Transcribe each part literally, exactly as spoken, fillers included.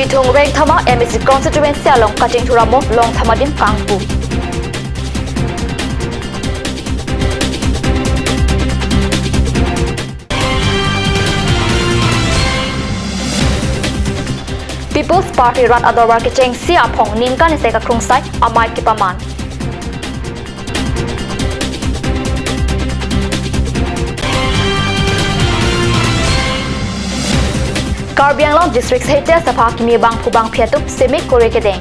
Bithung Rengthama M A C constituency along kachingthur amo Longtham adim kangpu. People's Party rat adorbar kechengsi aphong ningkan isi kakrungsai amei kepaman. Karbi Anglong District Sahitya Sabha kimi bangphu bangphi atum seme kore kedeng.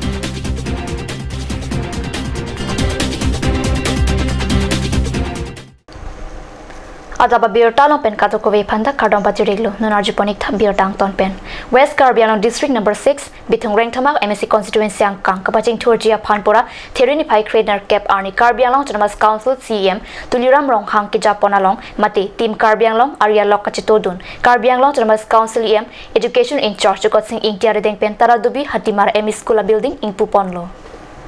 Adap abirta along pen kadokave aphanta kardom pajir-iklo. Non arjupon-ik tha birta angton pen. West Karbi Anglong District number six, Bithung Rengthama M A C constituency angkang kapachingthurji aphan pura Theri niphai krenerkep arni Karbi Anglong Autonomous Council C E M Tuliram Ronghang kejapon along mate Team Karbi Anglong area lok kachetodun Karbi Anglong Autonomous Council E M Education in-charge Jugot Sing Ingti arideng pen Taradubi Hatimar M E School abuilding ingpuponlo.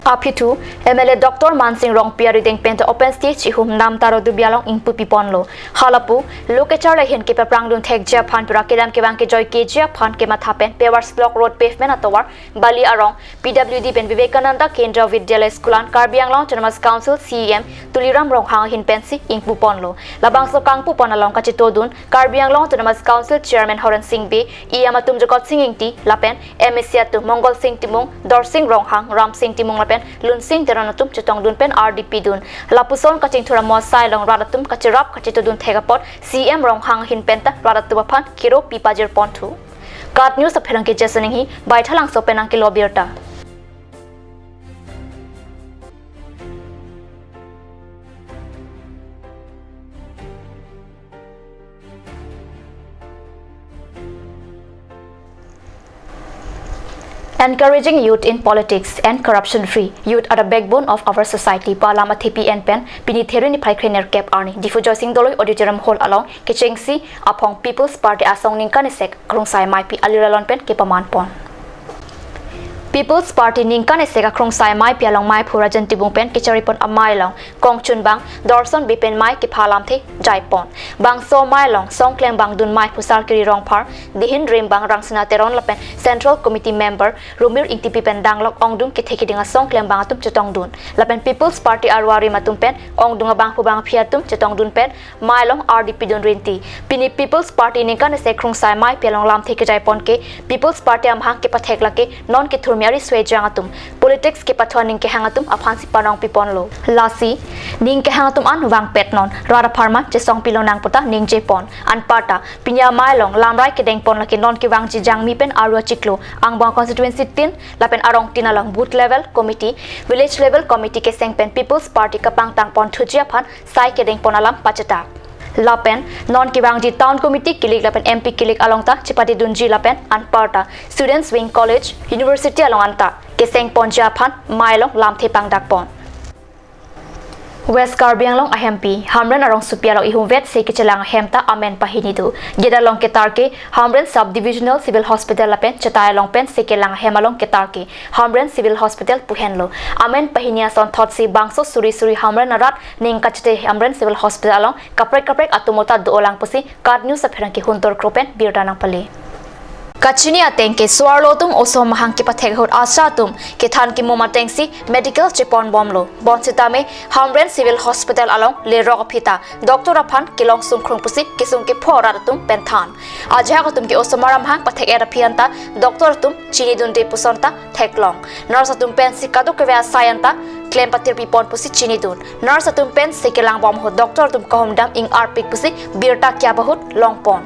Aphi thu, M L A Doctor Mansing Rongpi arideng pen ta open stage ihum nam Taradubi along ingpupiponlo. Halapu, lo kecharli ahin kepaprangdun thekji aphan pura kedam kevang kejoikeji aphan kematha pen Pavers Block Road pavement atovar Bali arong P W D pen Vivekananda Kendra Vidyalaya School an Karbi Anglong Autonomous Council C E M Tuliram Ronghang ahin pensi ingpuponlo. Labangso kangpupon along kachetodun Karbi Anglong Autonomous Council Chairman Horen Sing Bey, E M atum Jugot Sing Ingti, lapen M A C atum Mongol Sing Timung, Dorsing Ronghang, Ramsing Timung lapen Lunsing Teron atum chetongdun pen ardi pidun. Lapuson kachingthur amo asai along rat atum kacherap kachetodun thek apot C E M Ronghang ahin penta rat atum aphan kero pipajirponthu. KAT News apherangke Jason Enghi, Baithalangso pen nangkelo birta. Encouraging youth in politics and corruption free. Youth are the backbone of our society pu alam athepi en pen pini Theri niphai krenerkep arni Diphu Joysing Doloi Auditorium Hall along kechengsi aphong People's Party asong ningkan isi kakrungsai ameipi alir alon pen kepamanpon. People's Party ningkan isi kakrungsai ameipi along meiphu Rajan Timung pen kecharipon amei along kongchunbang Dorson Bey pen mei kepha alamthe jaipon. Bangso amei along song klengbangdun meiphu Sarkiri Rongphar, dihin rimbang Rangsina Teron lapen Central Committee member Rumir Ingtipi pen danglok ongdung kethe keding asong klengbang atum chetongdun. Lapen People's Party arua arim atum pen ongdung abangphu bangphi atum chetongdun pen mei along ardi pidun rinti. Pini People's Party ningkan isi kakrungsai ameipi along lamthe kejaipon ke People's Party amahang kepathek lake non kethurmi ari suejang atum, politics kepathu aning kehang atum aphansi panongpiponlo. Lasi, ning kehang atum an vangpet non, rat apharman chesongpilonang puta ningjepon. Anparta, pini amei along lamrai kedengpon lake non kevangji Jangmi pen arua chiklo, angbong constituency tin, lapen arong tin along booth level committee, village level committee keseng pen People's Party kapangtangponthuji aphan sai kedengpon alam pachetak. Lapen non kevangji town committee kilik lapen M P kilik along ta chepadedunji lapen anparta students wing college, university along anta kesengponji aphan mei along lamthe pangdakpon. West Karbi Anglong ahempi Hamren arongsopi along ihumvet se kechelang ahem ta amen pahini do. Geda along ketar ke Hamren Sub Divisional Civil Hospital lapen chetai along pensi kelang ahem along ketar ke Hamren Civil Hospital pu henlo. Amen pahini asonthotsi bangso suri suri Hamren arat ning kachete Hamren Civil Hospital along kaprek kaprek atum ota do-olang pusi KAT News apherangke Huntor Kro pen birta nangpale. Kachini ateng ke so-arlo atum oso amahang kepathek ahut ASHA atum kethan kemum atengsi medical cheponbomlo. Bonsitame Hamren Civil Hospital along lerok aphi ta doctor aphan kelong sungkrung pusi kesung kepho arat atum pen than. Ajahak atum ke osomar amahang pathek-et aphi anta doctor atum chinidunde puson ta theklong. Nurse atum pensi kadokave asai anta klem patirpipon pusi chinidun. Nurse atum pensi kelangbom ahut doctor atum kahumdam ing-arpik pusi birta kiap ahut longpon.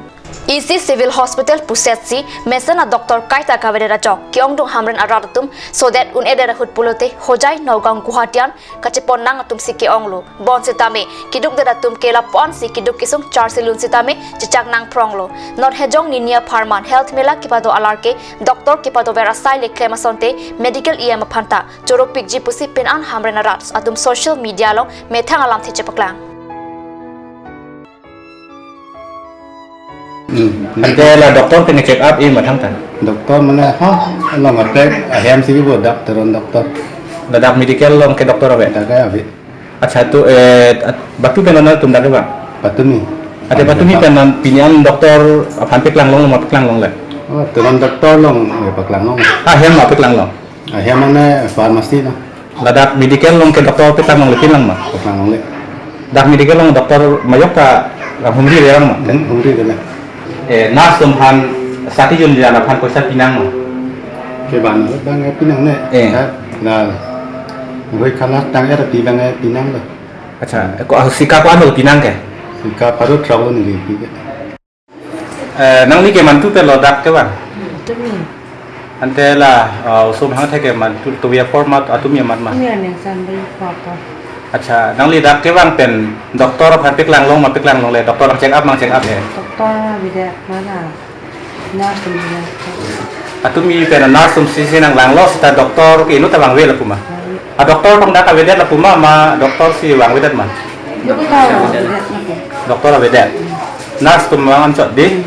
Isi Civil Hospital pusetsi mesen a-doctor kaita kavedet ajok ke-ongdung Hamren arat atum sodet un-edet ahut pulote hojai Nagaon Guwahati an kacheponnang atumsi ke-onglo. Bonsitame kedukdet atum ke lapu-ansi keduk kesung charsi lun sitame chechak nangphronglo. Non Hejong nini apharman Health Mela kepado alar ke doctor kepadover asai le klem asonte medical E M aphanta choropikji pusi pini an Hamren arat atum social media along methang alamthe chepaklang. Hmm. Ante la doctor ke nge-check up i mathang ta? Doctor mane ha, along attack ahem si bo dak Teron doctor. Ladak medical along ke doctor ave? Dak ave. Accha, to, eh, at-, batu pen non atum dak ke ba? Patumi. Ante patumi pen non pini an doctor aphan paklanglo ma, paklanglongle? Oh, tulang doctor along, eh, paklang long. Ah, hem ma paklang long? Ah, hem mane pharmacy na. Ladak medical along ke doctor paklang longle, pin lang ma? Paklang longle. Dak medical along doctor majok ta, ah, humri le lang ma? Hmm, humri le lang. Eh, nurse atum aphan saki jun jan aphan poisa pinang ma? Kevan abang, eh, pinangne. Eh. Ya, na. Roi khalas tang er pi abang, eh, pinang lo. Accha, ko, ah, sika ko-an lo pinang ke? Sika pharo throk lo neli pi ke. Eh, nangli ke mantu te lo dak kevang? Hmm, tumi. Ante la, eh, oso amahang thek ke mantu, tumi apor ma, atumi amat ma? Tumi aning san bai apor. Accha, nangli dak kevang pen doctor aphan paklang long ma, paklang longle, doctor check up mang check up he? Doctor avedet ma la. Nurse atum avedet. Atumi pen nurse atum si si nanglang lo seta doctor ke inut ta vangve lapu ma? Vangve. Ah, doctor tong dak avedet lapu ma, ma doctor si vangvedet ma? Doctor avedet lapu. Doctor avedet. Nurse atum vang anchot dei.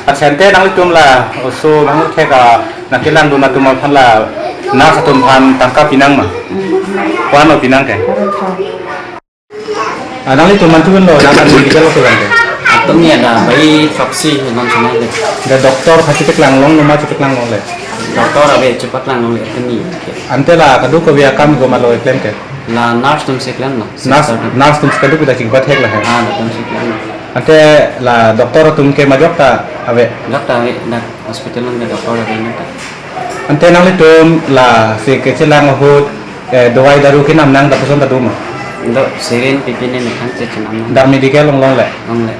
Accha, ante nanglitum la oso amahang thek, ah, nangkelangdun atum aphan la nurse atum aphan tangka pinang ma? Hmm. Ko-an lo pinang ke? Pharo throk. Ah, nanglitum mantu lo, dak medical along kevang ke? Atumi ada bai throksi non sana le. Dak doctor aphan chepaklang long, numa chepaklang longle? Doctor ave chepaklang longle, atumi ke. Ante la kadokave akam ko ma lo keklem ke? La nurse atum si klem lo. Nurse, sister atum. Nurse atum si kadokave ta chingbat hek la he? Ah, atum si klem lo. Ante la doctor atum ke majok ta ave? Majok ta ave, dak hospital along ke doctor ave nangta. Ante nanglitum la si kechelang ahut, eh, dawai daru kenam nang, lapuson ta do ma? Do, syringe pipine mekhang che chenam nang. Dak medical along longle? Longle.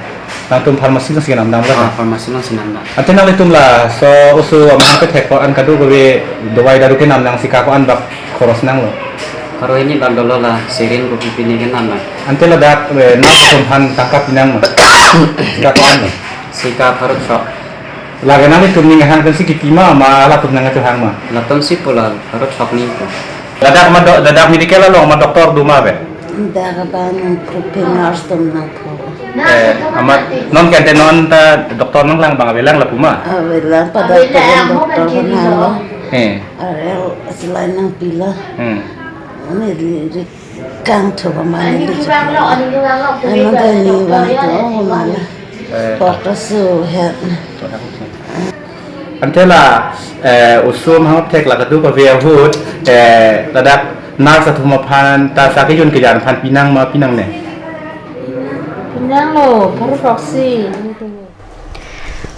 Nangtum pharmacy along si kenam nang lo? Ah, pharmacy along si nam nang. Ante nanglitum laso oso amahang kethek ko-an kadokave dawai daru kenam nang, sika ko-an bak khoros nang lo? Pharo hini bak dolo, la syringe ko pipine kenam nang. Ante ladak, eh, nurse atum aphan tangka pinang ma? Sika ko-an lo? Sika pharo throk. Lake nanglitum ning ahang pensi kipi ma, ma latum nangkachohang ma? Latum si pu la, pharo throk ni pu. Ladak ma do-, ladak medical along ma doctor do ma ave? Dak abang nangpro pen nurse atum nangpro. Eh, amat non ke ante non ta doctor nanglang abang avelang lapu ma? Avelang, pada pen doctor nanglang lo. Eh. Are saline nangpi lo. Hmm. Neli ri kangthu ba mane li chakla. Ano dai ni vangthu ba mane. Eh, pok ta su het. Ante la, eh, oso amahang thek la kadokave ahut, eh, ladak nurse atum aphan ta saki jun kejan aphan pinang ma, pinangne? Pinang lo, pharo throksi.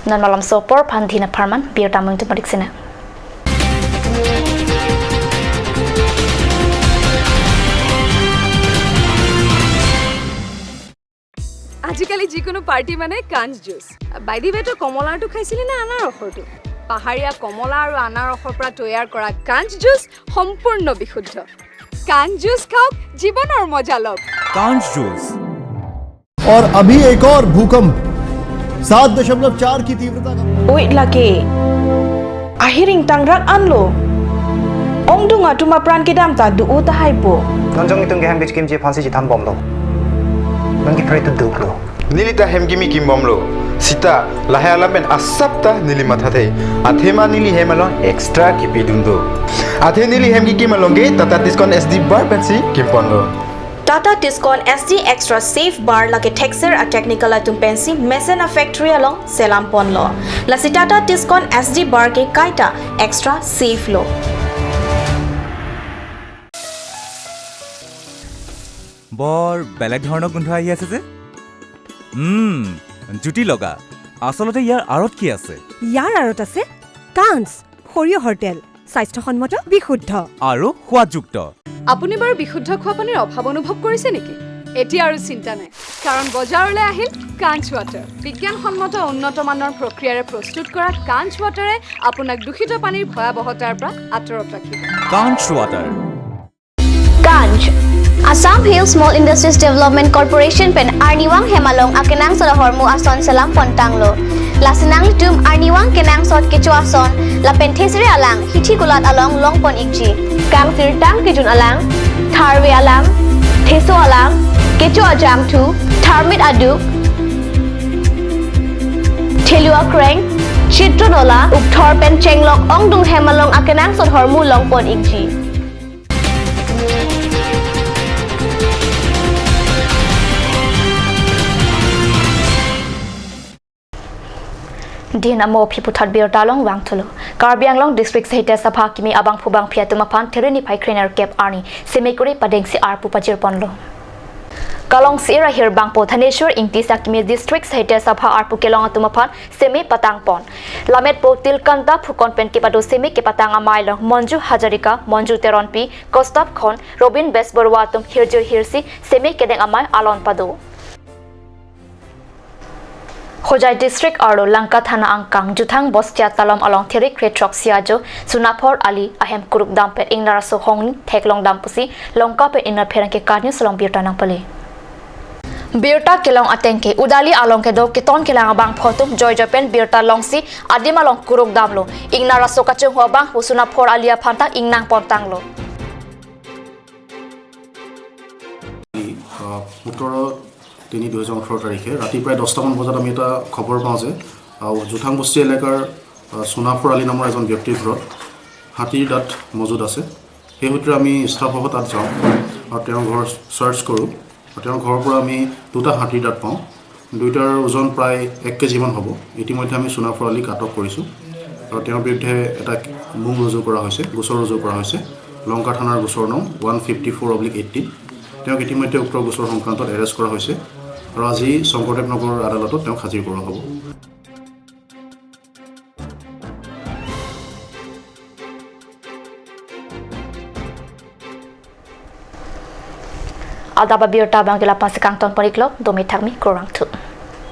Non malomso apor aphan Dina Pharman birta mung tumadik sena. আজিকালি যিকোনো পাৰ্টি মানে কাঞ্চ juice. By the ৱে, তই কমলাৰটো খাইছিলি নে আনাৰসৰটো? পাহাৰীয়া কমলা আৰু আনাৰসৰ পৰা তৈয়াৰ কৰা কাঞ্চ জুচ সম্পূৰ্ণ বিশুদ্ধ। কাঞ্চ জুচ খাওক, জীৱনৰ মজা লওক। कांच जूस। और अभी एक और भूकंप सात दशमलव चार की तीव्रता का। Oi lake. Ahiring tangrak anlo. Ongdung atum apran kedam ta do-o tahai po. Non jong itum ke hem kechikimji aphansi chethan bomlo. Non kipre tu duklo. Neli ta hem kimi kim bomlo. Seta lahai alam pen asap ta neli mathathe. Athema neli hem along extra kipidun do. Athe neli hem kikim along ke Tata Tiscon S D Bar pensi kimponlo. Tata Tiscon S D Extra Safe Bar lake thekser a-technical atum pensi mesen a-factory along selam ponlo. Lasi Tata Tiscon S D Bar ke kaita extra safe lo. বৰ বেলেগ ধৰণৰ গোন্ধ আহি আছে যে। উম, জুতি লগা। আচলতে ইয়াৰ আঁৰত কি আছে? ইয়াৰ আঁৰত আছে কাঞ্চ, সৰিয়হৰ তেল, স্বাস্থ্যসন্মত, বিশুদ্ধ। আৰু সোৱাদযুক্ত। আপুনি বাৰু বিশুদ্ধ খোৱা পানীৰ অভাৱ অনুভৱ কৰিছে নেকি? এতিয়া আৰু চিন্তা নাই, কাৰণ বজাৰলৈ আহিল কাঞ্চ ৱাটাৰ। বিজ্ঞানসন্মত উন্নত মানৰ প্ৰক্ৰিয়াৰে প্ৰস্তুত কৰা কাঞ্চ ৱাটাৰে আপোনাক দূষিত পানীৰ ভয়াৱহতাৰ পৰা আঁতৰত ৰাখিব। কাঞ্চ water. Kanch. Assam Hill Small Industries Development Corporation pen arnivang hem along akenangsot ahormu ason selam pontanglo. Lasi nanglitum arnivang kenangsot kecho ason lapen thesere alang hithi kulat along longpon ikji. Kangsirtang kejun alang, tharve alang, theso alang, kecho ajangthu, tharmit aduk, thelu akreng, chitron ola, ukthor pen chenglok ongdung hem along akenangsot ahormu longpon ikji. Din amo aphi puthot birta along vangthulo. Karbi Anglong District Sahitya Sabha akimi abangphu bangphi atum aphan Thiri niphai krenerkep arni seme kuri padengsi arpu pajirponlo. Kalong si-ir ahir bangpo Thaneswar Ingti si akimi District Sahitya Sabha arpu kelong atum aphan seme patangpon. Lametpo Tilkanta Phukan pen kepado seme kepatang amei along Manju Hazarika, Manju Teronpi, Kaustubh Khon, Robin Bes Baruah atum hirjir hirsi seme kedeng amei alon pado. Hojai District arlo Lanka Thana angkang Juthang Bosti atalom along Thiri kre throksi ajo Sunaphor Ali ahem kuruk dam pen ingnar aso hongni theklong dam pusi Lanka pen ingnar pherangke Kat News along birta nangpale. Birta kelong ateng ke Udali along kedo keton kelang abangphu atum joijoi pen birta longsi adim along kuruk damlo. Ingnar aso kachonghu abangphu Sunaphor Ali aphan ta ingnang pontanglo. আহ, সোতৰ তিনি দুহেজাৰ ওঠৰ তাৰিখে ৰাতি প্ৰায় দহটামান বজাত আমি এটা খবৰ পাওঁ যে, আহ, জুথাং বস্তি এলেকাৰ, আহ, সোনাফৰ আলী নামৰ এজন ব্যক্তিৰ ঘৰত হাতীৰ দাঁত মজুত আছে। সেই সূত্ৰে আমি ষ্টাফসহ তাত যাওঁ আৰু তেওঁৰ ঘৰ চাৰ্চ কৰোঁ। আৰু তেওঁৰ ঘৰৰ পৰা আমি দুটা হাতীৰ দাঁত পাওঁ। দুইটাৰ ওজন প্ৰায় এক কেজিমান হ'ব। ইতিমধ্যে আমি সোনাফৰ আলীক আটক কৰিছোঁ আৰু তেওঁৰ বিৰুদ্ধে এটা মোং ৰুজু কৰা হৈছে, গোচৰ ৰুজু কৰা হৈছে, লংকা থানাৰ গোচৰ নং one fifty four oblique eighteen. তেওঁক ইতিমধ্যে উক্ত গোচৰ সংক্ৰান্তত এৰেষ্ট কৰা হৈছে আৰু আজি শংকৰদেৱ নগৰ আদালতত তেওঁক হাজিৰ কৰোৱা হ'ব। Adap abirta abang ke la-an si kangton pon-iklo, dome thakme, kurvangthu.